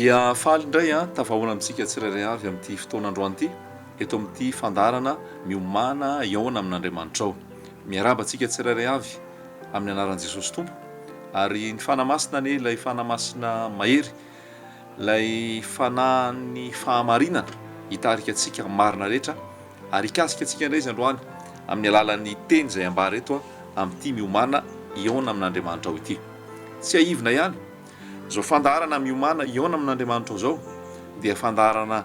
Dia faly indray an, tafahaona amintsika tsirairay avy amin'ity fotoana androany ity, eto amin'ity fandaharana Miomàna hihaona amin'Andriamanitrao. Miarahaba antsika tsirairay avy amin'ny anaran'i Jesosy Tompo, ary ny Fanahy Masina anie ilay Fanahy Masina mahery, ilay Fanahin'ny fahamarinana hitarika antsika amin'ny marina rehetra, ary hikasika antsika indray izy androany amin'ny alalan'ny teny izay ambara eto amin'ity Miomàna hihaona amin'Andriamanitrao ity. Tsiahivina ihany, izao fandaharana Miomàna hihaona amin'Andriamanitrao izao dia fandaharana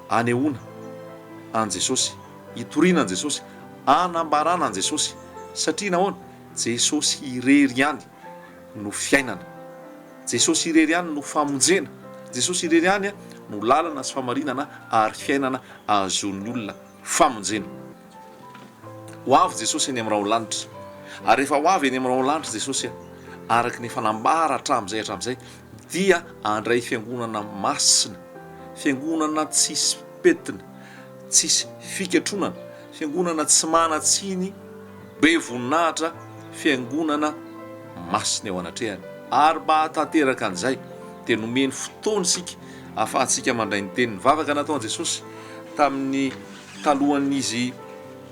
anehoana an'i Jesosy, hitoriana an'i Jesosy, anambarana an'i Jesosy, satria nahoana? Jesosy irery ihany no fiainana, Jesosy irery ihany no famonjena, Jesosy irery ihany no lalana sy famarinana ary fiainana ahazoan'ny olona famonjena. Ho avy Jesosy eny amin'ny rahon'ny lanitra, ary rehefa ho avy eny amin'ny rahon'ny lanitra Jesosy, araka ny efa nambara hatramin'izay hatramin'izay, dia handray fiangonana masina, fiangonana tsisy pentina, tsisy fikatronana, fiangonana tsy manan-tsiny, be voninahitra, fiangonana masina eo anatrehany. Ary mba hahatanteraka an'izay, dia nomeny fotoana isika ahafahantsika mandray ny teniny. Vavaka nataon'i Jesosy tamin'ny talohan'izy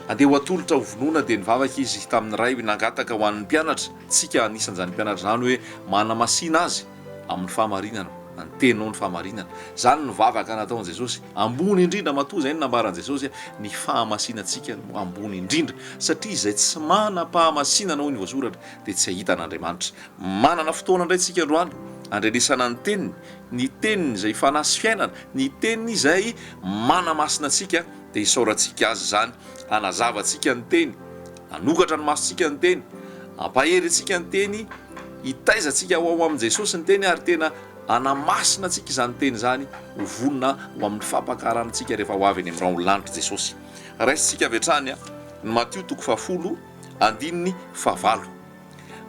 andeha ho atolotra ho vonoina dia nivavaka izy tamin'ny Ray nangataka ho an'ny mpianatra, tsika anisan'izany mpianatra izany hoe manamasina azy amin'ny fahamarinana, ny teninao ny fahamarinana. Izany no vavaka nataon'i Jesosy. Ambony indrindra matoa izay no nambaran'i Jesosy, ny fahamasinantsika no ambony indrindra, satria izay tsy manam-pahamasinana hoy ny voasoratra dia tsy hahita an'Andriamanitra. Manana fotoana indray tsika androany andrenesana ny teniny, ny teniny izay fanahy sy fiainana, ny teniny izay manamasina antsika dia isaorantsika azy izany, hanazava antsika ny teny, hanokatra ny masontsika ny teny, hampahery antsika ny teny, hitaiza antsika ho ao amin'i Jesosy ny teny ary tena hanamasina antsika izany teny izany ho vonona ho amin'ny fampakarana antsika rehefa ho avy eny amin'ny rahon'ny lanitra Jesosy. Raisintsika avy hatrany ny Matio toko fahafolo andininy fahavalo.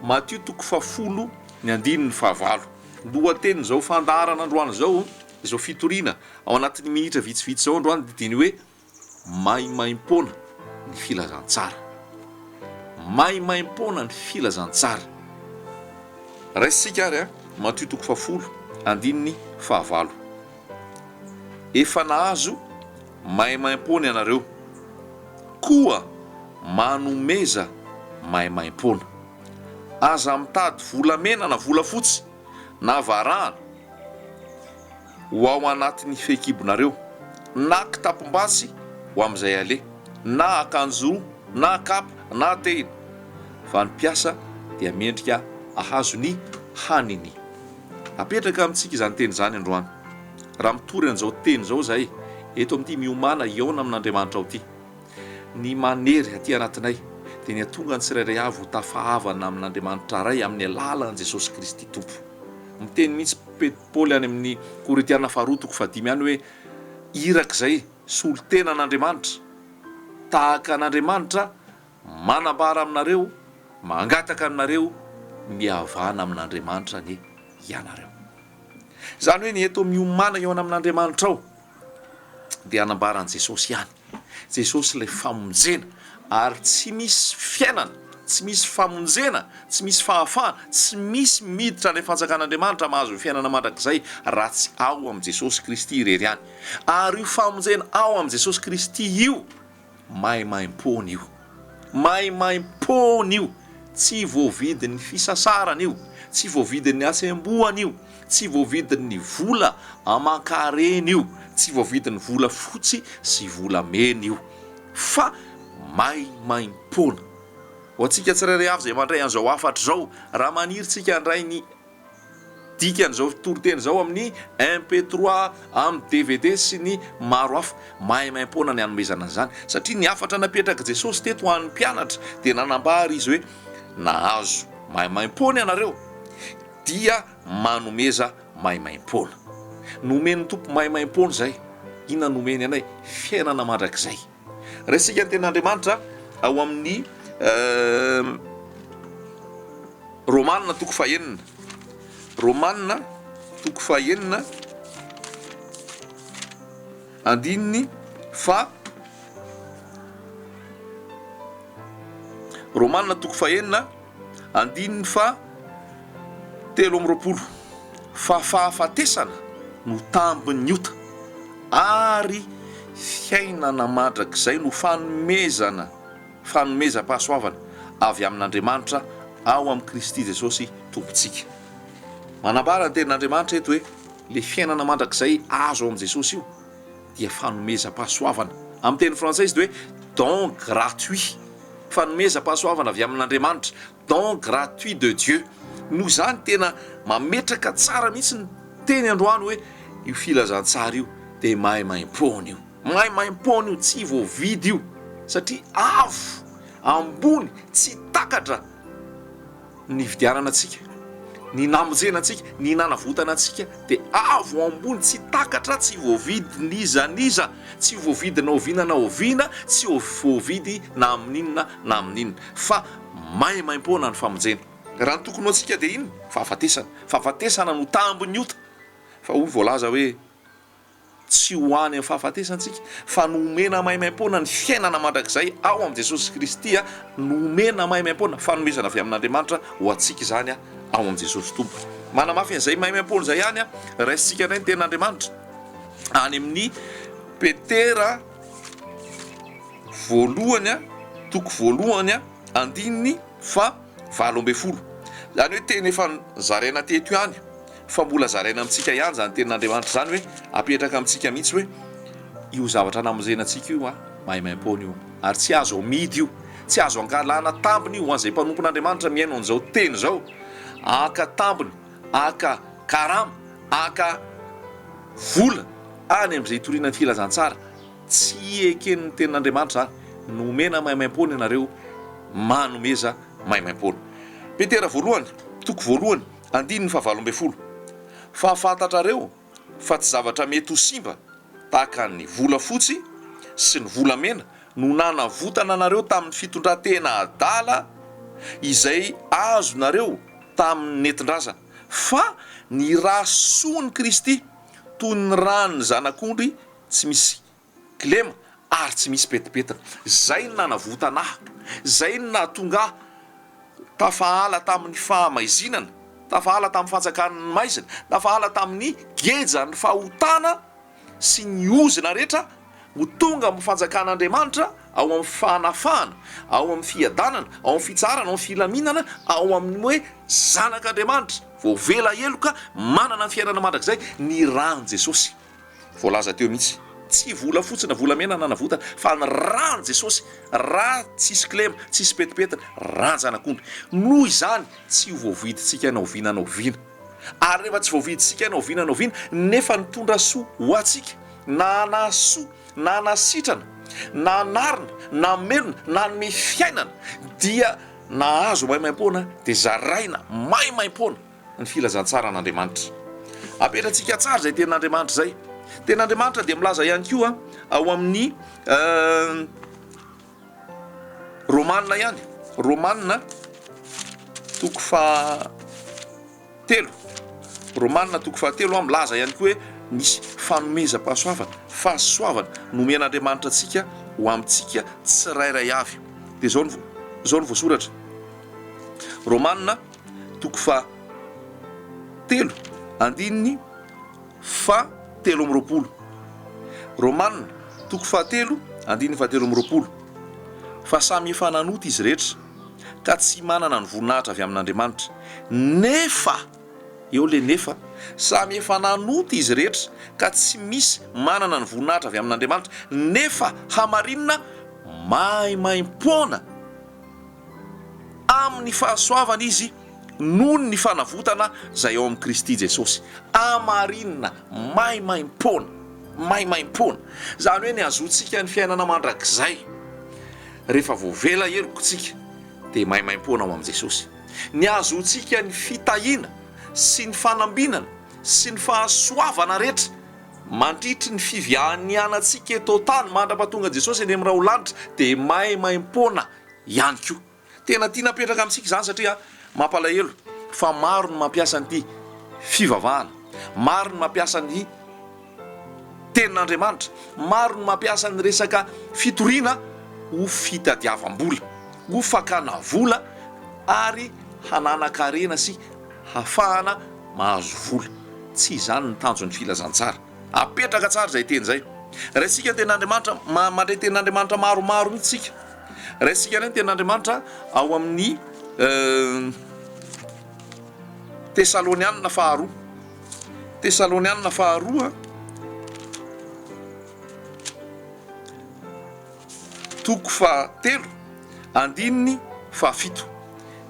Matio toko fahafolo ny andininy fahavalo. Lohatenin'izao fandaharana androany izao, izao fitoriana ao anatin'ny minitra vitsivitsy izao androany dia ny hoe maimaimpoana ny filazantsara. Maimaimpoana ny filazantsara. Raisintsika ary Matio toko fahafolo andininy fahavalo. Efa nahazo maimaimpoana ianareo, koa manomeza maimaimpoana. Aza mitady volamena na volafotsy na varahana ho ao anatin'ny fehikibonareo, na kitapom-basy ho amin'izay aleha, na akanjo roa, na kapa, na tehina, fa ny mpiasa dia mendrika hahazo ny haniny. Apetraka amintsika izany teny izany androany. Raha mitory an'izao teny izao izahay eto amin'ity Miomàna hihaona amin'Andriamanitra ao ity, ny manery aty anatinay dia ny hahatonga ny tsirairay avy ho tafahavana amin'Andriamanitra Ray amin'ny alalan'i Jesosy Kristy Tompo. Miteny mihitsy Paoly any amin'ny Korintiana faharoa toko fahadimy any hoe iraka izay solontenan'Andriamanitra, tahaka an'Andriamanitra Manambara aminareo, mangataka aminareo, mihavana amin'Andriamanitra anie ianareo. Izany hoe ny eto miomàna hihaona amin'Andriamanitra ao dia hanambara an'i Jesosy ihany. Jesosy ilay famonjena ary tsy misy fiainana, tsy misy famonjena, tsy misy fahafahana, tsy misy miditra any fanjakan'Andriamanitra mahazo ny fiainana mandrakizay raha tsy ao amin'i Jesosy Kristy irery ihany. Ary io famonjena ao amin'i Jesosy Kristy io Maimaimpoana io. Maimaimpoana io. Tsy voavidin'ny fisasarana io. Tsy voavidin'ny hatsembohana io. Tsy voavidin'ny vola aman-karena io. Tsy voavidin'ny volafotsy sy volamena io. Fa maimaimpoana. Ho antsika tsirairay avy izay mandray an'izao hafatra izao, raha maniry tsika handray ny Dikan'izao toriteny izao amin'ny MP trois, amin'ny dvd sy ny maro hafa. Maimaimpoana ny hanomezana an'izany. Satria ny hafatra napetrak'i Jesosy teto ho an'ny mpianatra dia nanambara Izy hoe, Nahazo maimaimpoana ianareo, dia manomeza maimaimpoana. Nomen'ny Tompo maimaimpoana izay. Inona no nomeny anay? Fiainana mandrakizay. Raisika ny tenin'Andriamanitra ao amin'ny Romana toko fahenina. Romana toko fahenina andininy fa Romana toko fahenina andininy fa 23. Fa fahafatesana no tambin'ny ota, ary fiainana mandrakizay no fanomezana, fanomezam-pahasoavana avy amin'Andriamanitra ao amin'i Kristy Jesosy Tompontsika. Manambara ny Tenin'Andriamanitra eto hoe ilay fiainana mandrakizay azo ao amin'i Jesosy io dia fanomezam-pahasoavana. Amin'ny teny frantsay izy dia hoe don gratuit. Fanomezam-pahasoavana avy amin'Andriamanitra, don gratuit de Dieu. Noho izany tena mametraka tsara mihitsy ny teny androany hoe io filazantsara io dia maimaimpoana io. Maimaimpoana io, tsy voavidy io satria avo, ambony, tsy takatra ny nividianana antsika, ny namonjena antsika, ny nanavotana antsika dia avo ambony tsy takatra, tsy voavidy n'iza n'iza, tsy voavidy na oviana na oviana, tsy voavidy na amin'inona na amin'inona fa maimaimpoana ny famonjena. Raha ny tokony ho antsika dia inona? Fahafatesana. Fahafatesana no tambin'ny ota. Fa hoy voalaza hoe Tsy ho any amin'ny fahafatesana isika, fa nomena maimaimpoana ny fiainana mandrakizay ao amin'i Jesosy Kristy, nomena maimaimpoana, fanomezana avy amin'Andriamanitra ho antsika izany ao amin'i Jesosy Tompo. Manamafy an'izay maimaimpoana izay ihany, raisintsika indray ny tenin'Andriamanitra any amin'ny Petera voalohany, toko voalohany, andininy faha 18. Izany hoe teny efa nozaraina teto ihany. Fa mbola zaraina amintsika ihany izany tenin'Andriamanitra izany hoe apetraka amintsika mihitsy hoe io zavatra namonjena antsika io an, maimaimpoana io ary tsy azo amidy io, tsy azo angalana tambiny io ho an'izay mpanompon'Andriamanitra mihaino an'izao teny izao, haka tambiny, haka karama, haka vola any amin'izay itoriana ny filazantsara, tsy eken'ny tenin'Andriamanitra izany, nomena maimaimpoana ianareo, manomeza maimaimpoana. Petera voalohany, toko voalohany. Andininy fahavalo ambin'ny folo, Fa fantatrareo fa tsy zavatra mety ho simba tahaka ny volafotsy sy ny volamena no nanavotana anareo tamin'ny fitondran-tena adala izay azonareo tamin'ny nentin-drazana, fa ny ra soan'i Kristy, toy ny ran'ny zanak'ondry tsy misy kilema ary tsy misy pentimpentina. Izay no nanavotana ahy, izay no nahatonga ahy tafahala tamin'ny fahamaizinana, tafahala tamin'ny fanjakan'ny maizina, tafahala tamin'ny gejan'ny fahotana sy ny ozona rehetra ho tonga amin'ny fanjakan'Andriamanitra ao amin'ny fanafahana, ao amin'ny fiadanana, ao amin'ny fitsaharana, ao amin'ny filaminana, ao amin'ny hoe zanak'Andriamanitra, voavela heloka, manana ny fiainana mandrakizay, ny ran'i Jesosy. Voalaza teo mihitsy. Tsy volafotsy na volamena nanavotana fa ny ran'i Jesosy, ra tsisy kilema, tsisy petipetina, ran-janak'omby. Noho izany tsy ho voavidintsika na oviana na oviana. Ary rehefa tsy voavidintsika na oviana na oviana nefa nitondra soa ho antsika, na nahasoa, na nasitrana, na nanarina, namelona, nanome fiainana, dia nahazo maimaimpoana dia zaraina maimaimpoana. ny filazantsaran'Andriamanitra. Apetratsika tsara izay tenin'Andriamanitra izay. Tenin'Andriamanitra dia milaza ihany koa ao amin'ny Romana ihany, Romana toko fahatelo, Romana toko fahatelo milaza ihany koa hoe misy fanomezam-pahasoavana, fahasoavana nomen'Andriamanitra antsika ho amintsika tsirairay avy. Dia izao no izao no voasoratra. Romana toko faha telo andininy faha 23. Romana toko fahatelo andininy faha 23. Fa samy efa nanota izy rehetra ka tsy manana ny voninahitra avy amin'Andriamanitra. Nefa, eo le nefa, samy efa nanota izy rehetra ka tsy misy manana ny voninahitra avy amin'Andriamanitra, nefa hamarinina maimaimpoana. Amin'ny fahasoavana izy noho ny fanavotana izay ao amin'i Kristy Jesosy. Hamarinina maimaimpoana, maimaimpoana. Izany hoe ny hahazoantsika ny fiainana mandrakizay rehefa voavela heloka isika dia maimaimpoana ao amin'i Jesosy. Ny hahazoantsika ny fitahiana sy ny fanambinana sy ny fahasoavana rehetra mandritry ny fivianianantsika eto an-tany mandra-pahatonga Jesosy eny amin'ny rahon-lanitra dia maimaimpoana ihany koa. Tena tiana apetraka amintsika izany satria mampalahelo fa maro ny mampiasa an'ity fivavahana, maro ny mampiasa ny tenin'Andriamanitra, maro ny mampiasa ny resaka fitoriana ho fitadiavam-bola, ho fakana vola ary hananan-karena sy hafahana mahazo vola. Tsy izany ny tanjon'ny filazantsara. Apetraka tsara izay teny izay. Raisintsika ny tenin'Andriamanitra, mandray tenin'Andriamanitra maromaro mihitsy isika. Raisintsika indray ny tenin'Andriamanitra ao amin'ny Tesalonianina faharoa. Tesalonianina faharoa toko fahatelo andininy fahafito.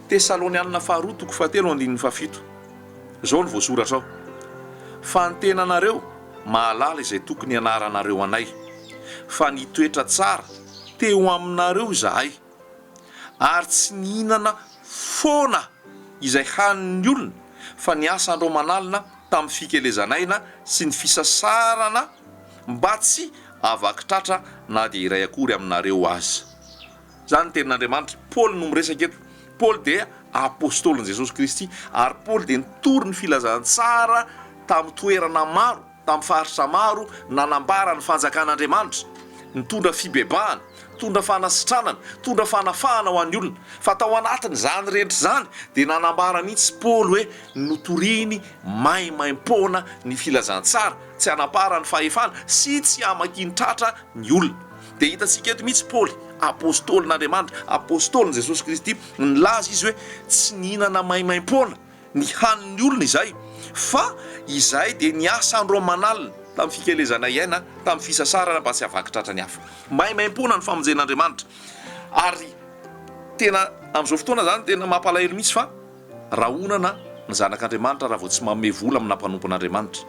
Tesalonianina faharoa toko fahatelo andininy fahafito. Izao no voasoratra ao, Fa ny tenanareo mahalala izay tokony hianaranareo anay, fa nitoetra tsara teo aminareo izahay, ary tsy nihinana foana izay hanin'ny olona, fa niasa andro aman'alina tamin'ny fikelezan'aina sy ny fisasarana mba tsy hahavaky tratra na dia iray akory aminareo aza. Izany ny tenin'Andriamanitra. Paoly no miresaka eto. Paoly dia apostolin'i Jesosy Kristy, ary Paoly dia nitory ny filazantsara tamin'ny toerana maro, tamin'ny faritra maro, nanambara ny fanjakan'Andriamanitra, nitondra fibebahana, nitondra fanasitranana, nitondra fanafahana ho an'ny olona. Fa tao anatin'izany rehetra izany dia nanambara mihitsy Paoly hoe notoriny maimaimpoana ny filazantsara, tsy hanamparany fahefana sy tsy hamakiany tratra ny olona. Dia hitantsika eto mihitsy Paoly, apostolin'Andriamanitra, apostolin'i Jesosy Kristy, nilaza izy hoe tsy nihinana maimaimpoana ny hanin'ny olona izahay, fa izahay dia niasa andro aman'alina tamin'ny fikelezanay aina, tamin'ny fisasarana mba tsy havaky tratra ny hafa. Maimaimpoana ny famonjen'Andriamanitra. Ary tena amin'izao fotoana izany tena mampalahelo mihitsy fa rahonana ny zanak'Andriamanitra raha vao tsy manome vola amina mpanompon'Andriamanitra.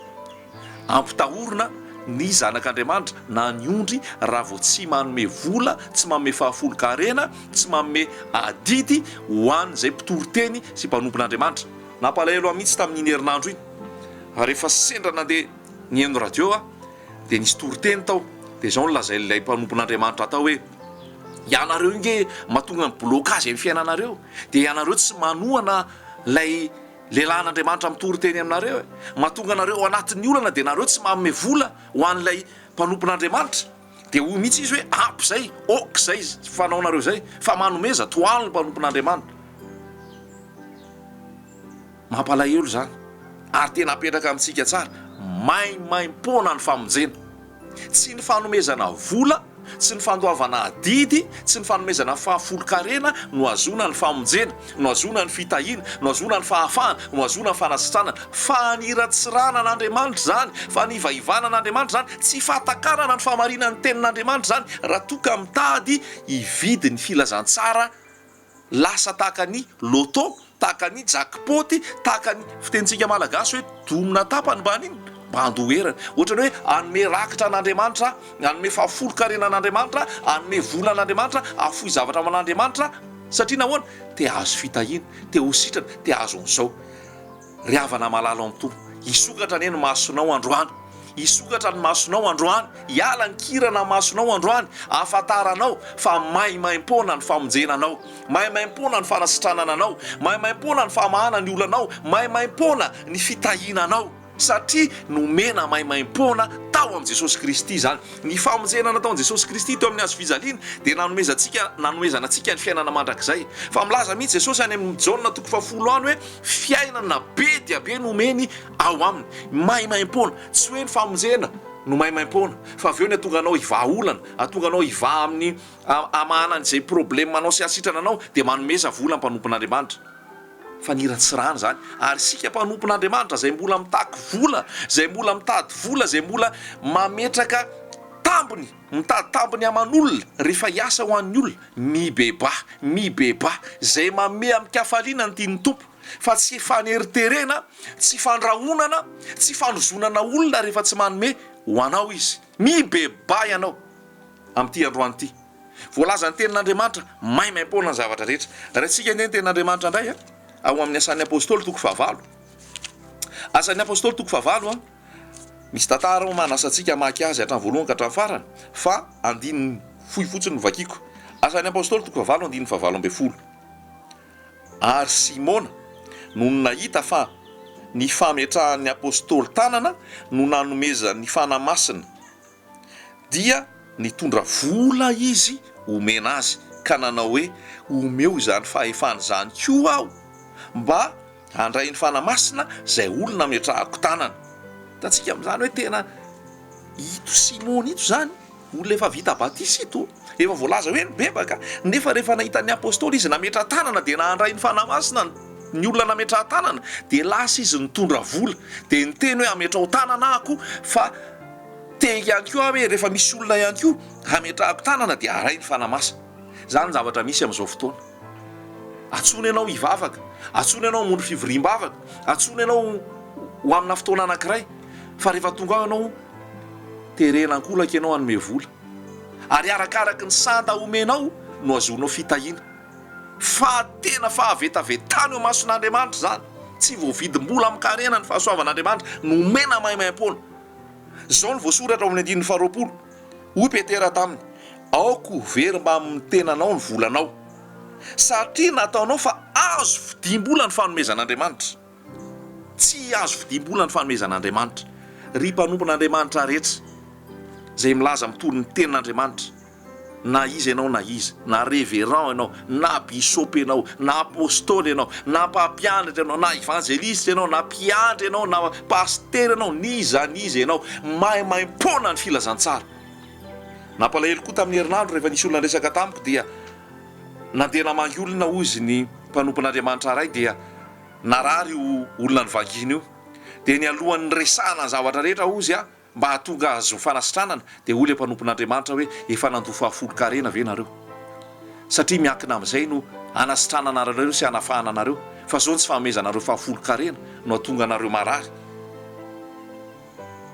Ampitahorina ny zanak'Andriamanitra na ny ondry raha vao tsy manome vola, tsy manome fahafolon-karena, tsy manome adidy ho an'izay mpitory teny sy mpanompon'Andriamanitra. Nampalahelo ahy mihitsy tamin'iny herinandro iny, rehefa sendra nandeha nihaino radio aho dia nisy toriteny tao, dia izao no lazain'ilay mpanompon'Andriamanitra tao hoe, ianareo nge mahatonga ny blocage amin'ny fiainanareo, dia ianareo tsy manohana ilay Lehilahin'Andriamanitra mitory teny aminareo e! Mahatonga anareo ao anatin'ny olana dia nareo tsy manome vola ho an'ilay mpanompon'Andriamanitra. Dia hoy mihitsy izy hoe ampy izay, ok izay fanaonareo izay, fa manomeza tohano ny mpanompon'Andriamanitra. Mampalahelo izany, ary tena apetraka amintsika tsara, maimaimpoana ny famonjena. Tsy ny fanomezana vola, tsy ny fandoavana adidy, tsy ny fanomezana fahafolon-karena no ahazoana ny famonjena, no ahazoana ny fitahiana, no ahazoana ny fahafahana, no ahazoana ny fanasitranana. Faniratsirana an'Andriamanitra izany, fanivaivana an'Andriamanitra izany, tsy fahatakarana ny fahamarinan'ny tenin'Andriamanitra izany raha toa ka mitady hividy ny filazantsara Lasa tahaka ny loto, tahaka ny jackpot, tahaka ny fitenintsika malagasy hoe domina tapany mba haninona? Mba handoa erany. Ohatran'ny hoe hanome rakitra an'Andriamanitra, hanome fahafolonkarena an'Andriamanitra, hanome vola an'Andriamanitra, hahafoy zavatra ho an'Andriamanitra, satria nahoana? Te hahazo fitahiana, te ho sitrana, te hahazo an'izao. Ry havana malala ao amin'ny Tompo, hisokatra anie ny masonao androany. Hisokatra ny masonao androany, hiala ny kirana masonao androany, ahafantaranao fa maimaimpoana ny famonjena anao, maimaimpoana ny fanasitranana anao, maimaimpoana ny famahana ny olanao, maimaimpoana ny fitahiana anao, satria nomena maimaimpoana tao amin'i Jesosy Kristy izany. Ny famonjena nataon'i Jesosy Kristy teo amin'ny hazo fijaliana dia nanomezantsika nanomezana antsika ny fiainana mandrakizay. Fa milaza mihitsy Jesosy any amin'ny Jaona toko fahafolo any hoe fiainana be dia be no omeny ao aminy. Maimaimpoana. Tsy hoe ny famonjena no maimaimpoana, fa avy eo ny hatonga anao hivaha olana, hatonga anao hivaha amin'ny hamahana an'izay problème anao sy hahasitrana anao dia manomeza vola mpanompon'Andriamanitra. Faniratsirana izany. Ary isika mpanompon'Andriamanitra izay mbola mitaky vola, izay mbola mitady vola, izay mbola mametraka tambiny, mitady tambiny aman'olona rehefa hiasa ho an'ny olona, mibebaha, mibebaha. Izay manome amin-kafaliana ny tian'ny Tompo. Fa tsy faneriterena, tsy fandrahonana, tsy fanozonana olona rehefa tsy manome ho anao izy. Mibebaha ianao amin'ity androany ity. Voalazan'ny Tenin'Andriamanitra maimaimpoana ny zavatra rehetra. Raintsika anie ny Tenin'Andriamanitra indray ao amin'ny Asan'ny Apostoly toko fahavalo. Asan'ny Apostoly toko fahavalo, misy tantara ao manasa antsika hamaky azy hatramin'ny voalohany ka hatramin'ny farany, fa andininy fohy fotsiny no vakiko. Asan'ny Apostoly toko fahavalo andininy fahavalo ambin'ny folo. Ary Simona, nony nahita fa ny fametrahan'ny Apostoly tanana no nanomezan'ny Fanahy Masina, dia nitondra vola izy homena azy, ka nanao hoe, Omeo izany fahefana izany koa aho, mba handray ny Fanahy Masina izay olona ametrahako tanana. Hitantsika amin'izany hoe tena ito Simona ito izany, olona efa vita batisa ito, efa voalaza hoe nibebaka, nefa rehefa nahita ny apostoly izy nametra-tanana dia nahandray ny Fanahy Masina ny olona nametraha-tanana, dia lasa izy nitondra vola, dia niteny hoe ametraho tanana aho koa fa te ihany koa aho hoe rehefa misy olona ihany koa hametrahako tanana dia haray ny Fanahy Masina. Izany ny zavatra misy amin'izao fotoana. Antsoina ianao hivavaka, antsoina ianao hamono fivoriam-bavaka, antsoina ianao ho amina fotoana anankiray, fa rehefa tonga ao ianao, terena ankolaka ianao hanome vola. Ary arakaraky ny sanda omenao no azoanao fitahiana. Fa tena fahavetavetana eo imason'Andriamanitra izany. Tsy voavidim-bola amin-karena ny fahasoavan'Andriamanitra, nomena maimaimpoana. Izao no voasoratra ao amin'ny andininy faharoapolo, Hoy Petera taminy, Aoka ho very mbamin'ny tenanao ny volanao, satria nataonao fa azo vidim-bola ny fanomezan'Andriamanitra. Tsy azo vidim-bola ny fanomezan'Andriamanitra. Ry mpanompon'Andriamanitra rehetra, izay milaza mitory ny tenin'Andriamanitra, na iza ianao na iza, na reverend ianao, na bishop ianao, na apostoly ianao, na mpampianatra ianao, na evangeliste ianao, na mpiandry ianao, na pasitera ianao, n'iza n'iza ianao, maimaimpoana ny filazantsara. Nampalahelo koa tamin'ny herinandro rehefa nisy olona niresaka tamiko dia nandeha namangy olona hoy izy ny mpanompon'Andriamanitra iray dia narary io olona nivangiana io dia nialohan'ny niresahana ny zavatra rehetra hoy izy Mba hahatonga azy ho fanasitranana, dia hoy ilay mpanompon'Andriamanitra hoe, Efa nandoa fahafolon-karena ve nareo? Satria miankina amin'izay no hanasitranana anareo sy hanafahana anareo, fa izao ny tsy fanomezanareo fahafolon-karena no hahatonga anareo marary.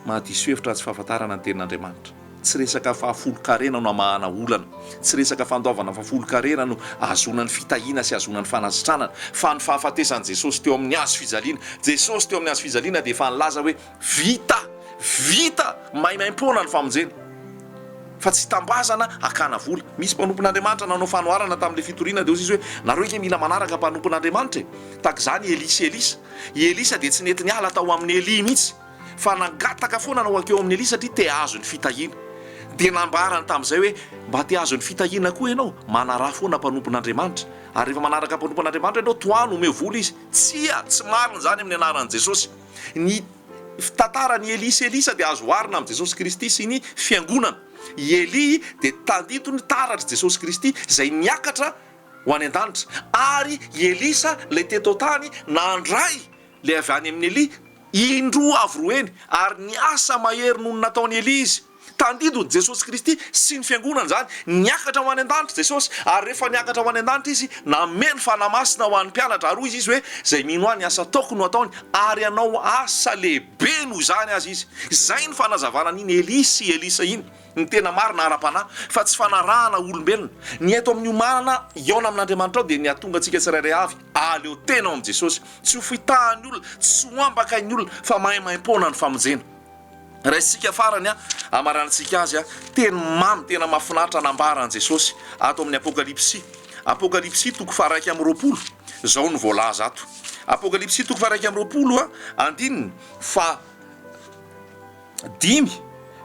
Mahadiso hevitra ny tsy fahafantarana ny Tenin'Andriamanitra. Tsy resaka fahafolon-karena no hamahana olana. Tsy resaka fandoavana fahafolon-karena no ahazoana ny fitahiana sy ahazoana ny fanasitranana, fa ny fahafatesan'i Jesosy teo amin'ny hazo fijaliana. Jesosy teo amin'ny hazo fijaliana dia efa nilaza hoe, Vita! Vita! Maimaimpoana ny famonjena. Fa tsy tambazana hakana vola. Misy mpanompon'Andriamanitra nanao fanoharana tamin'ilay fitoriana dia hoy izy hoe, Nareo ange mila manaraka mpanompon'Andriamanitra e! Tahaka izany i Elia sy Elisa. I Elisa dia tsy nety niala tao amin'i Elia mihitsy, fa nangataka foana ny ho hankeo amin'i Elia satria te hahazo ny fitahiana. Dia nambarany tamin'izay hoe, Mba te hahazo ny fitahiana koa ianao? Manaraha foana mpanompon'Andriamanitra. Ary rehefa manaraka mpanompon'Andriamanitra ianao, tohano, omeo vola izy. Tsia! Tsy marina izany amin'ny anaran'i Jesosy. Ny tantaran'i Elia sy Elisa dia azo oharina amin'i Jesosy Kristy sy ny Fiangonana. I Elia dia tandindon'ny taratr'i Jesosy Kristy izay niakatra ho any an-danitra, ary i Elisa ilay teto an-tany nandray ilay avy any amin'i Elia indroa avo roa heny, ary niasa mahery noho ny nataon'i Elia izy. Tandindon'i Jesosy Kristy sy ny Fiangonana izany. Niakatra ho any an-danitra Jesosy, ary rehefa niakatra ho any an-danitra Izy, nameno Fanahy Masina ho an'ny mpianatra, ary hoy Izy hoe, Izay mino Ahy, ny asa ataoko no ataony, ary hanao asa lehibe noho izany aza izy. Izay ny fanazavana an'iny Elia sy Elisa iny, ny tena marina ara-panahy, fa tsy fanarahana olombelona. Ny eto amin'ny omanana hihaona amin'Andriamanitra ao dia ny hahatonga antsika tsirairay avy hahaleo tena ao amin'i Jesosy. Tsy ho fitahan'ny olona, tsy ho ambakain'ny olona, fa maimaimpoana ny famonjena. Raisintsika farany hamaranantsika azy, teny mamy tena mahafinaritra nambaran'i Jesosy ato amin'ny Apokalypsy. Apokalypsy toko faha-21, izao no voalaza ato. Apokalypsy toko faha-21, andininy faha dimy,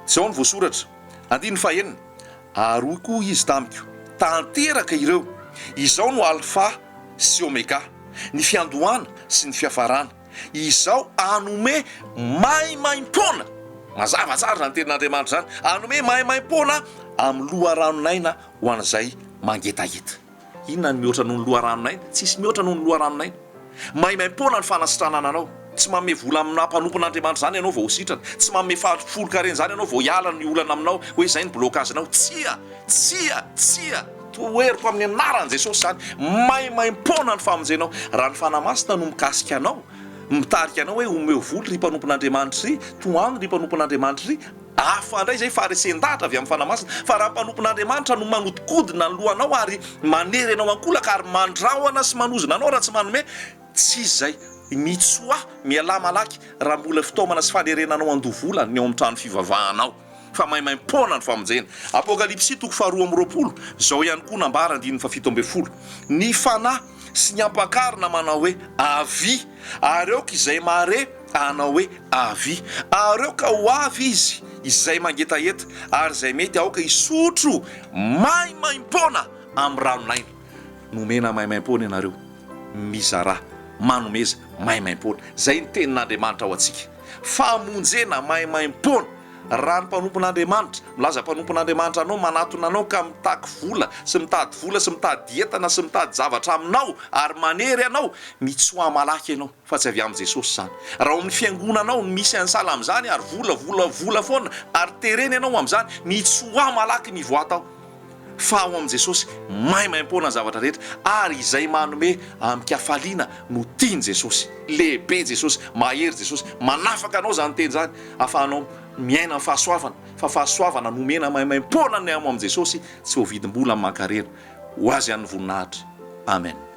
izao no voasoratra, andininy fahenina, Ary hoy koa Izy tamiko, Tanteraka ireo, izao no Alfa sy Omega, ny fiandohana sy ny fiafarana. Izao hanome maimaimpoana, mazava tsara izany tenin'Andriamanitra izany, hanome maimaimpoana amin'ny loharanon'aina ho an'izay mangetaheta. Inona no mihoatra noho ny loharanon'aina? Tsisy mihoatra noho ny loharanon'aina. Maimaimpoana ny fanasitranana anao. Tsy manome vola amina mpanompon'Andriamanitra izany ianao vao ho sitrana. Tsy manome fahafolonkarena izany ianao vao hiala ny olana aminao hoe izay ny blocage-nao. Tsia! Tsia! Tsia! Toheriko amin'ny anaran'i Jesosy izany. Maimaimpoana ny famonjenao. Raha ny Fanahy Masina no mikasika anao, mitarika anao hoe omeo vola ry mpanompon'Andriamanitra ry, tohano ry mpanompon'Andriamanitra ry, hafa indray izay faharesen-dahatra avy amin'ny Fanahy Masina. Fa raha mpanompon'Andriamanitra no manodikodina ny lohanao ary manery anao ankolaka ary mandrahona sy manozona anao raha tsy manome, tsy izy izay. Mitsoaha, mialà malaky raha mbola fitaomana sy fanerena anao handoa vola ny ao amin'ny trano fivavahanao. Fa maimaimpoana ny famonjena. Apokalypsy toko faharoa amby 20, izao ihany koa nambara andininy faha-17, Ny Fanahy sy ny ampakarina manao hoe, Avia! Ary aoka izay mahare hanao hoe, Avia! Ary aoka ho avy izy izay mangetaheta, ary izay mety aoka hisotro maimaimpoana amin'ny ranon'aina. Nomena maimaimpoana ianareo, mizarà, manomeza maimaimpoana. Izay ny tenin'Andriamanitra ho antsika. Famonjena maimaimpoana. Raha ny mpanompon'Andriamanitra, milaza mpanompon'Andriamanitra anao, manatona anao ka mitaky vola sy mitady vola sy mitady entana sy mitady zavatra aminao ary manery anao, mitsoaha malaky ianao fa tsy avy amin'i Jesosy izany. Raha ao amin'ny fiangonanao no misy an'sahala amin'izany ary vola, vola, vola foana ary terena ianao amin'izany, mitsoaha malaky mivoaha tao. Fa ao amin'i Jesosy maimaimpoana ny zavatra rehetra ary izay manome amin-kafaliana no tian'i Jesosy. Lehibe Jesosy, mahery Jesosy, manafaka anao izany teny izany ahafahanao miaina ny fahasoavana, fa fahasoavana nomena maimaimpoana ny ao amin'i Jesosy tsy voavidim-bola aman-karena. Ho Azy ihany ny voninahitra. Amen.